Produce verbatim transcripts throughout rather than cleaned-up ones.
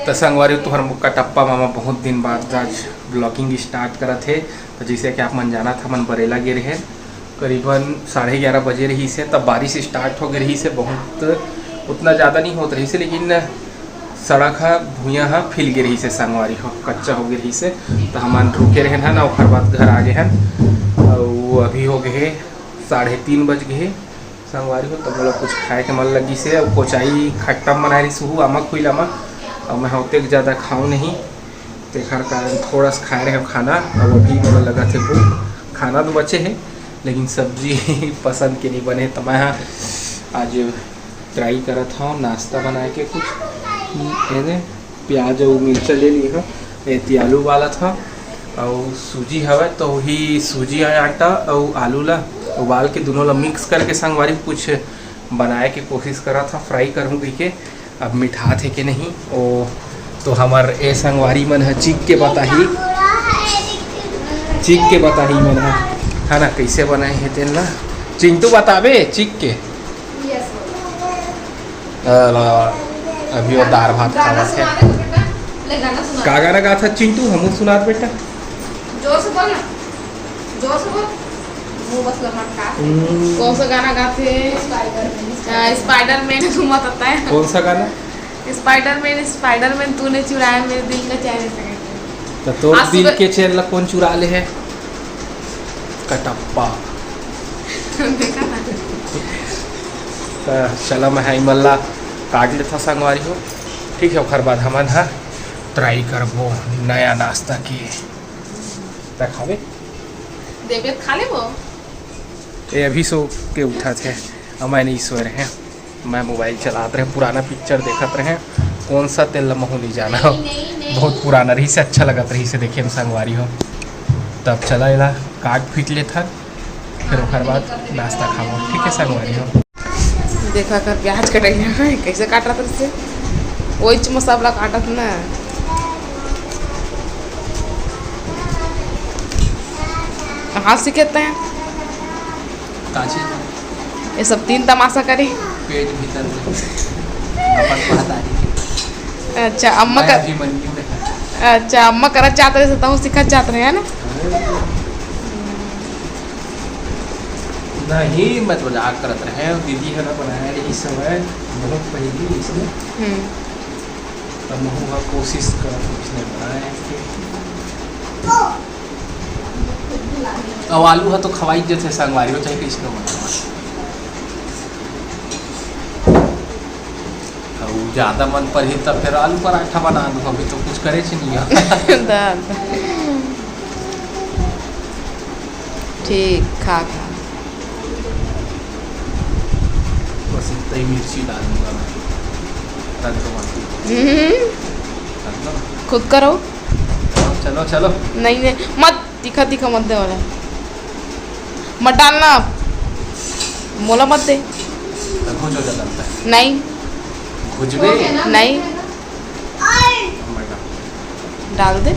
त संगवारी, तुहर कटप्पा मामा बहुत दिन बाद आज vlogging start करत हे। त जैसे कि आप मन जानत, हमन बरेला गे रहे, करीबन साढ़े ग्यारह बजे रहिस हे, तब बारिश start हो गे रहिस हे। बहुत उतना ज़्यादा नहीं होत रहिस हे, लेकिन सड़क ह, भुइयां ह फिल गे रहिस हे संगवारी हो, कच्चा हो गे रहिस हे। त हमन रुके रहेन ह ना, ओखर बाद घर आ गे हन। अउ अभी हो गे हे साढ़े तीन बज गे हे संगवारी हो। त मोला कुछ खाए के मन लगिस हे, अउ कोचाई खट्टा बनाए रहिस हूँ, आमा खुइला मा, अउ मैं ओतेक ज़्यादा खाऊँ नहीं, तेखर कारण थोड़ा सा खाए रहे खाना। अब अभी मोला लगत हे भूख, खाना तो बचे हे, लेकिन सब्जी पसंद के नहीं बने, त मैं ह आज ट्राई करत हव नाश्ता बनाए के कुछ। ये दे, प्याज अउ मिर्चा ले ली हव, एती आलू उबालत हव, अउ सूजी हवय, तो वही सूजी अउ आटा अउ आलू ला उबाल के, दोनों ला मिक्स करके संगवारी कुछ बनाए के कोशिश करत हव, फ्राई करहूँ कहिके। अब मिठात हे के नहीं, ओ तो हमर ए संगवारी मन ह चीख के बताही, चीख के बताही मन ह, है ना, कैसे बनाए हे तेन ला। चिंटू, बताबे चीख के। अला, अभी वो दार भात खावत हे। का गाना गात हे चिंटू, हमू सुनात बेटा। जोर से बोल ना, जोर से बोल। मुंह बस लमटका। हम्म। कौन सा गाना गाथे? स्पाइडरमैन। हाँ, स्पाइडरमैन घूमत आता है। कौन सा गाना? स्पाइडरमैन, स्पाइडरमैन, तूने चुराया मेरे दिल का चैन, ऐसा करके। तो तोर आज दिल सुबह के चैन ला कौन चुरा ले है? कटप्पा। देखा ना? त चला, मैं हा इमन ला काट लेथव संगवारी हो, ठीक है। ओखर बाद हमन हा ट्राई करबो नया नाश्ता के। त खाबे? देबे त खा लेबो। ए अभी सो के उठत हे, अब मैं नहीं सोए रहे, मैं मोबाइल चलात रहे, पुराना पिक्चर देखत रहे। कौन सा तेल ला महू नहीं जाना हो, बहुत पुराना रहिस हे, अच्छा लगत रहिस हे देखे में संगवारी हो। तब चला एला काट पीट लेथन, फिर ओकर बाद नाश्ता खाबो, ठीक है संगवारी हो। देखा कर प्याज कटैया है, कैसे काटत रहिस हे, वही मसाला काटत ना। कहाँ सीखे तैं? का चीज? ये सब तीन तमाशा करे। पेट भीतर में अपन महतारी के। अच्छा, अम्मा मैं कर, अभिमन्यु में। अच्छा, अम्मा करत जात रहे, तहूँ सीखत जात रहे, है ना? नहीं, मैं तो मजाक करत रहे। दीदी है ना, बनाया रही समय बहुत पहली इसने। हम्म। तब महू हा कोशिश करत हूँ इसने बनाए के। अब आलू हा तो खवाई जैसे संगवारी हो, चाहे किसने बनावा। अब ज्यादा मन पर ही तब फिर आलू पराठा बना दूँ, अभी तो कुछ करे च नहीं है। दादा। ठीक, खा, खा। बस इतना ही मिर्ची डालूंगा मैं। रख दो बाकी। हम्म। रख दो। खुद करो। चलो, चलो, चलो। नहीं, नहीं, मत, तीखा, तीखा मत दे वाला। मत डालना। मोला मत दे। तो भुज हो जाता है। नहीं। भुजबे? नहीं। मत डाल। डाल दे।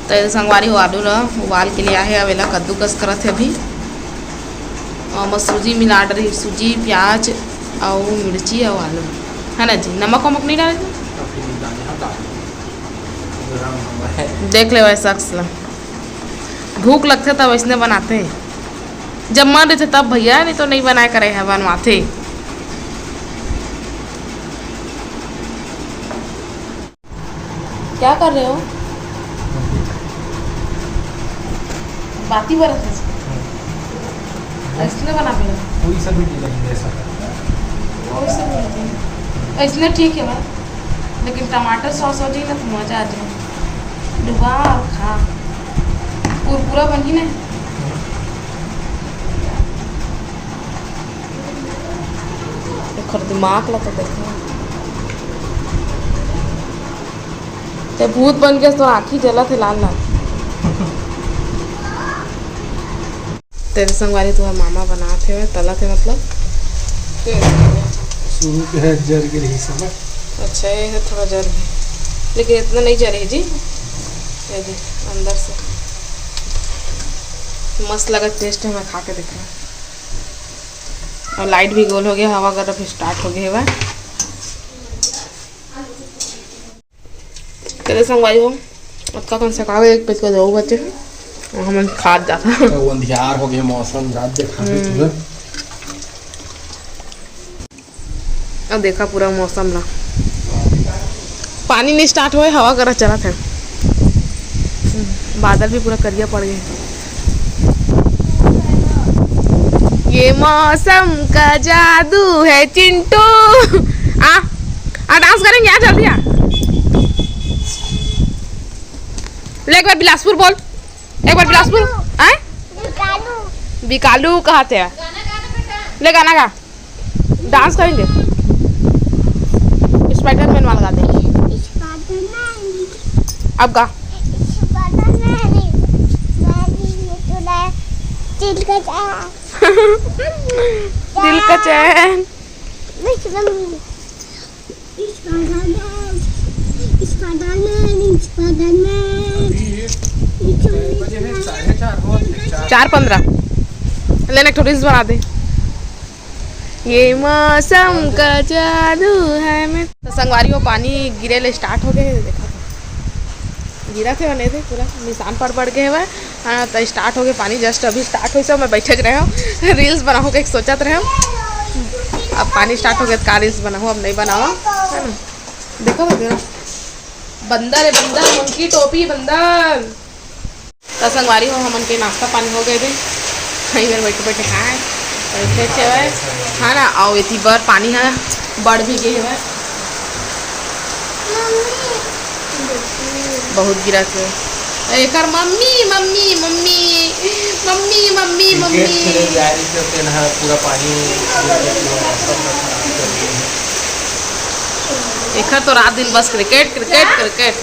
त संगवारी हो, आलू ल उबाल के ले आहे, अब एला कद्दूकस करत हे अभी। अउ ओमा सूजी मिला डरे, सूजी, प्याज अउ मिर्ची अउ आलू, है ना जी? नमक वमक नहीं डाले थे? देख ले वैसा शख्स ला, भूख लगथे तब ऐसने बनाथे, जब मन रहिथे तब भैया, नहीं तो नहीं बनाए करे है, बनवाथे। क्या कर रहे हो? बाती बरत है। इसलिए बना दे। कोई सा भी डिजाइन दे सकते हैं। कोई सा भी डिजाइन। इसलिए ठीक है भाई, लेकिन टमाटर सॉस हो जाए ना तो मज़ा आ जाए। डुबा और खा। कुरकुरा बनी ना। एकर दिमाग ला तो देखो। ते भूत बन के तो आँखी जलत हे लाल लाल। तेरे संगवारी तुहर मामा बनात हे, तलत हे मतलब। शुरू के है जर के रही सब। अच्छा, ये है थोड़ा जर गया, लेकिन इतना नहीं जरे है जी। ये दे, अंदर से मस्त लगा टेस्ट है, मैं खा के देखा। अउ लाइट भी गोल हो गया, हवा गर्रा भी स्टार्ट हो गया हे। चलो संगवारी हो, अतका कन सकावे, एक बज के दो बजे, अउ हमन खात जात हन। तो अंधियार हो गया मौसम, रात देखा भी हम्म। तुझे। अब देखा पूरा मौसम ला, पानी नहीं स्टार्ट होए, हवा गर्रा चलत हे, बादल भी पूरा करिया पड़ गए। ये मौसम का जादू है चिंटू। आ, आ डांस करेंगे, आ जल्दी आ। ले एक बार बिलासपुर बोल, एक बार बिलासपुर। आए बिकालू। बिकालू कहा थे? ले गाना गा। डांस करेंगे, स्पाइडरमैन वाला गा दे। स्पाइडरमैन। अब गा। स्पाइडरमैन। मैं भी ये तो ना दिल का जा। दिल का चैन। मैं सुन। Spiderman, Spiderman, Spiderman. अभी एक बजे है, साढ़े चार हो, चार। चार पन्द्रह। लेने एक ठो रील्स बना दे। ये मौसम का जादू है मैं। तो संगवारी हो, पानी गिरे ले स्टार्ट हो गए, देखा तो गिरा थे, बने थे पूरा निशान पड़ पड़ गए हुआ। हाँ, तो स्टार्ट हो गए पानी, जस्ट अभी स्टार्ट होइस, मैं बैठे रहे हूँ, रील्स बनाऊँ के सोचत रहे हूँ। अब पानी स्टार्ट हो गया, का रील्स बनाऊँ, अब नहीं बनावा, है ना। देखो बंदर, बंदर है, बंदर, मंकी टोपी बंदर। तो संगवारी हो, हमन के नाश्ता पानी हो गए थे, कहीं घर बैठे बैठे खाए, बैठे अच्छे हुए, है ना। आओ इतनी बार पानी है, बढ़ भी गए हुए। बहुत गिरा के। एकर mummy, mummy, mummy, mummy, mummy, cricket mummy. खेले जा रही थी, तो तेन ह पूरा पानी गिर के पूरा मौसम खराब कर दिए हैं। एकर तो रात दिन बस क्रिकेट, क्रिकेट, क्रिकेट।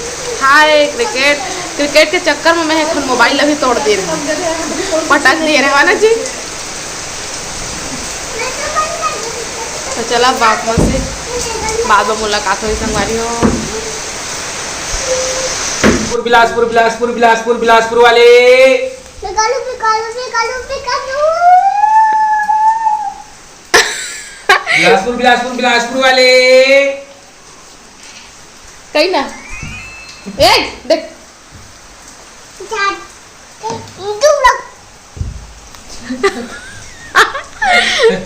हाय क्रिकेट, क्रिकेट के चक्कर में मैं एखन मोबाइल अभी तोड़ दे रहे, पटक दे रहे, है ना जी। तो चला, बाद में से, बाद में मुलाकात होई संगवारी हो। बिलासपुर, बिलासपुर, बिलासपुर, बिलासपुर वाले। पिकालू, पिकालू, पिकालू, पिकालू। बिलासपुर, बिलासपुर, बिलासपुर वाले। कहीं ना। ए, देख।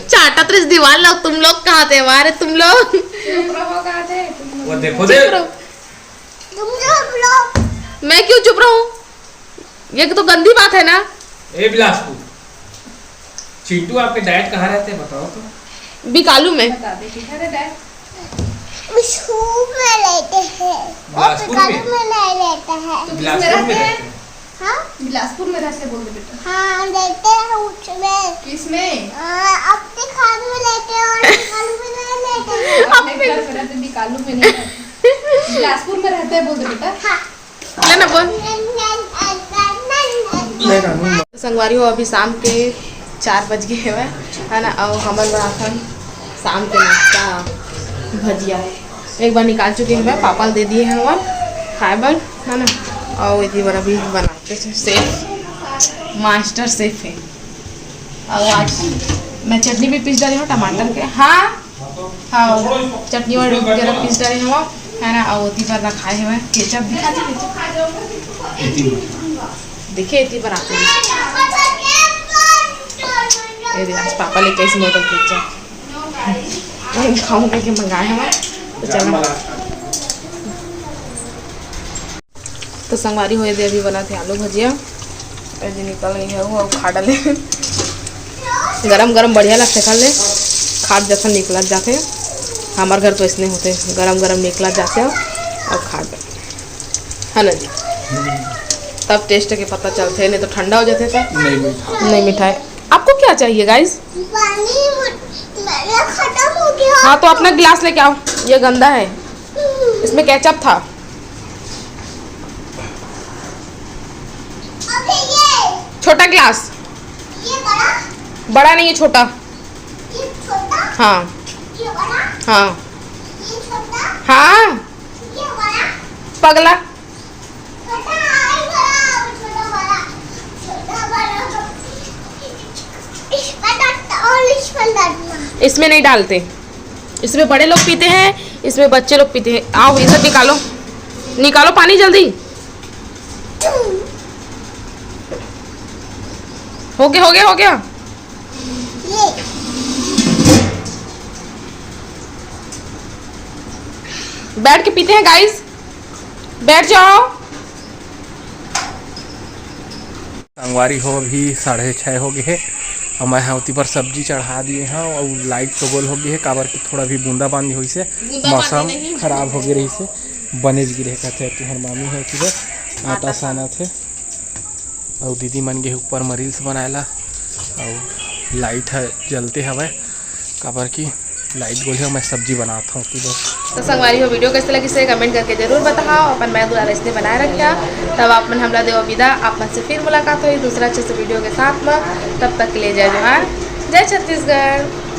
चाटत रहिस दीवार लोग, तुम लोग कहाँ थे हमारे, तुम लोग? चुप रहो, कहाँ थे तुम लोग? वो देखो दे। चुप रहो। तुम चुप रहो। मैं क्यों चुप रहूं? ये तो गंदी बात है ना। ए बिलासपुर, चिंटू आपके डैड कहाँ रहते हैं, बताओ तो। बिकालू में। बता दे किधर है डैड। स्कूल में रहते हैं। वो बिलासपुर में? बिकालू में नहीं रहता है। तो किस में बिलासपुर में रहते हैं? रहते हैं। हाँ? बिलासपुर में रहते बोल दे बेटा। हाँ, रहते हैं उसमें। किसमें? आ, अपने घर में रहते हैं और बिकालू में नहीं रहते हैं। अपने घर में रहते, बिकालू में नहीं रहते। बिलासपुर में रहते हैं बोल दे बेटा। हाँ। ले ना बोल। ले ना, बोल। संगवारी हो, अभी शाम के चार बज गए हवय, है ना। अउ हमन बनाथन शाम के नाश्ता, भजिया। एक बार निकाल चुके हवय, पापा ल दे दिए हवय खाए बर, है ना। अउ इतनी बार अभी बनाते हैं शेफ, मास्टर शेफ है। अउ आज मैं चटनी भी पीस डाली हूँ टमाटर के। हाँ। हाँ, चटनी वगैरह पीस डाले हवं, है ना। अउ ओती पर रखाए हवं केचप, दिखा दी केचप। देखिए, इतनी पर आते हैं। ये दे, आज पापा लेके आइस मोटो केचप। वही खाऊं करके मंगाए हवं। तो चलो। तो संगवारी हो, ये दे अभी बना थे आलू भजिया, ये दे निकल गई है वो, अउ खा डाले। गरम गरम बढ़िया लगथे खा ले, खात जसन निकलत जाथे। हमार घर तो इसने होते, गरम गरम निकलत जाथे अउ खात जाथे, है ना जी? तब टेस्ट के पता चलथे, नहीं तो ठंडा हो जाथे तो नहीं मीठा। नहीं मीठा है। आपको क्या चाहिए गाइस? पानी मुझ-, मेरा खत्म हो गया। हाँ, तो अपना गिलास लेके आओ, ये गंदा है, इसमें केचप था। अबे ये छोटा गिलास। ये बड़ा? बड़ा नहीं है, छोटा। ये छोटा? हाँ। ये बड़ा? हाँ। ये छोटा? हाँ। ये बड़ा? पगला। छोटा, ये बड़ा, छोटा, बड़ा, छोटा, बड़ा। इस बड़ा। और इस पर डालना। इसमें नहीं डालते, इसमें बड़े लोग पीते हैं, इसमें बच्चे लोग पीते हैं। आओ, ये सब निकालो, निकालो पानी जल्दी। हो गया, हो गया, हो गया। ये बैठ के पीते हैं गाइस, बैठ जाओ। संगवारी हो, अभी साढ़े छः हो गए हे। अब मैं ह ओती पर सब्जी चढ़ा दिए हव, अउ लाइट तो गोल हो गए हे, काबर कि थोड़ा भी बूंदाबांदी होइस हे, मौसम खराब हो गए रहिस हे, बनेच गिरे कथे तुहर मामी हे कि आटा सानत हे, अउ दीदी मन गे ऊपर म रील्स बनाए ला, अउ लाइट ह जलते हवय, काबर कि लाइट गोल हे, मैं सब्जी बनात हव कि बस। तो संगवारी हो, वीडियो कैसे लगिस हे कमेंट करके जरूर बताओ, अपन मया दुलार ऐसने बनाए रखिया। तब आप मन हमला देव विदा, आप मन से फिर मुलाकात होही दूसरा अच्छे से वीडियो के साथ में। तब तक के लिए जय जोहार, जय छत्तीसगढ़।